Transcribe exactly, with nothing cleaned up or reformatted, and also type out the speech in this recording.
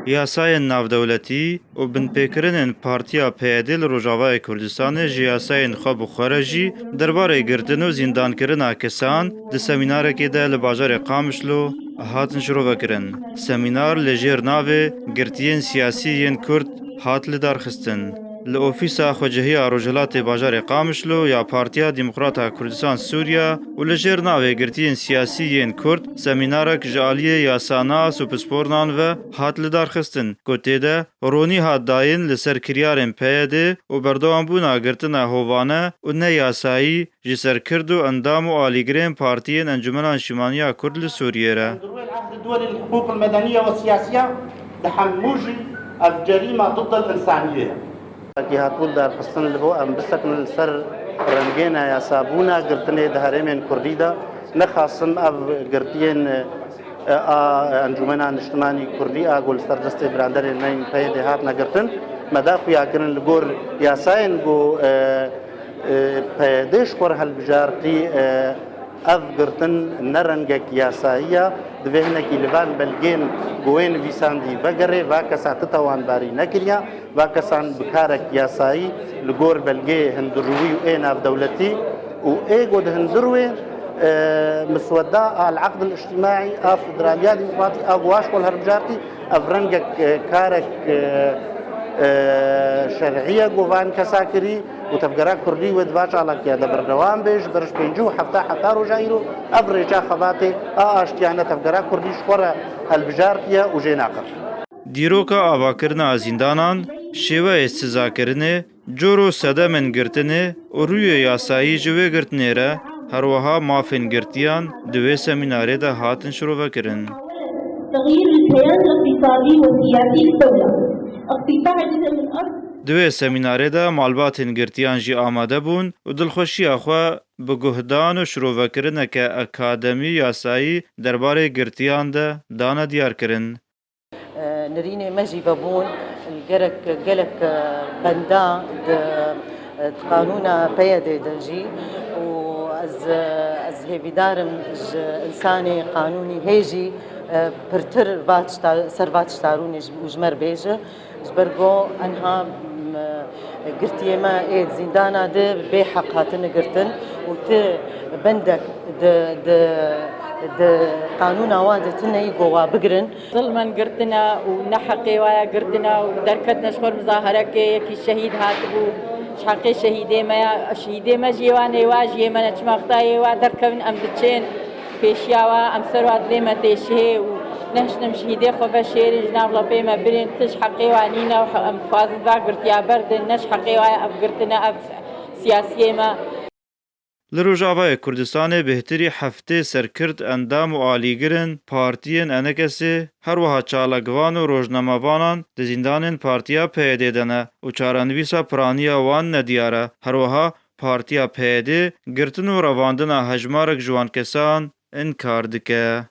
Yasayên navdewletî û binpêkirinên Partiya P Y D li Rojavayê Kurdistanê ji yasayên xwe bi xwe re jî derbarê girtin û zîndankirina kesan di semînarekê de li bajarê Qamişlo hatin şirovekirin. Semînar li jêr navê Girtiyên Siyasî yên Kurd hat lidarxistin. Li ofîsa xwecihiya Rojhilatê bajarê Qamişlo ya Partiya Demokrat a Kurdistan Sûriya û li jêr navê Girtiyên Siyasî yên Kurd semînarek ji aliyê yasanas û pispornan ve hat lidarxistin ku tê de ronî hat dayîn li ser kiryarên P Y D û berdewambûna girtina hovane û ne yasayî ji ser Kird û endam û alîgirên partiyên Encûmena Niştimanî ya Kurd li Sûriyê re. Derwel Ehd Duwel Hiqûq Medeniye ve Siyasiye di hemû jî ev cerîma ضد الإنسانية ye. Wekî hatibû lidarxistin, li bo em bisekinin li ser rengêna yasabûna girtinê di herêmên Kurdî de, nexasim ev girtiyên, e, a Encûmena Niştimanî Kurdî a ku li ser destê biraderên me yên P Y D hatine girtin, me da xuyakirin li gor yasayên ku, e, e, P Y D ji xwe re hilbijartî, e, ev girtin ne rengek yasayî ye, divê hinekî li van belgên ku wê nivîsandî vegerê, va kesa ti tawanbarî nekiriye, va kesan bi karek yasayî li gor belgê hundirûyî û ê navdewletî û ê ku di hundirûyê, e, misweda al-Aqd al-Îctimaî a Federaliya Demokratî a ku wa ji xwe hilbijartî, ev rengek, e, karek, e, e, şer'î ye ku van kesa kirî û tevgera Kurdî wê di va çalakiya de berdewam bê, ji ber ji pêncî û hefta heta roja îro ev rêça xebatê a aştiyane tevgera Kurdî ji xwe re hilbijartiye û jê naqir. Dîroka avakirina zîndanan, şêweyê sizakirinê, cor û sedemên girtinê û rûyê yasayî ji wê girtinê re, her wiha mafên girtiyan di wê semînarê de hatin şirovekirin. تغيير الكيان الاقتصادي والسياسي للدولة. اقتطاع جزء من أرض Di wê semînarê de malbatên girtiyan jî amade bûn û dilxweşiya xwe bi guhdan û şirovekirineke akademî yasayî derbarê girtiyan de dane diyarkirin. Nirînê me jî vebûn, gerek gelek benda di, di qanûna P Y D de jî û ez, ez hêvîdar im ji însanê qanûnî hê jî pirtir va tişta, ser va tişta rûnê û ji me re bêje. Ji ber ku enha, m, girtiyê me ê zîndana de bê heq hatine girtin û ti bendek di, di, di qanûna wa de tune yî ku wa bigirin. Zilmen girtine û ne heqê wa ya girtine û derketine ji xwe re muzaherekê, yekî şehîd hatibû, ji heqê şehîdê me ya, şehîdê me jî yê wa nê wa jî yê me ne, çima wexta yê wa derkevin em diçên pêşiya wa, em ser wa dilê me têşihê û nehiştin em şehîdê xwe veşêrin, ji nav lepê me birên, ti ji heqê wa nîne û em dixwazin va girtiya berdin, ne ji heqê wa ya ev girtine, ev siyasiyê me. Li Rojavayê Kurdistanê bêhtirî heftê serkird, endam û alîgir in partiyên ENKSê, her wiha çalakvan û rojnamevanan di zîndanên partiya P Y D de ne û çarenivîsa piraniya wan nediyar e. Her wiha partiya P Y D girtin û revandina hejmarek ji wan kesan inkar dike.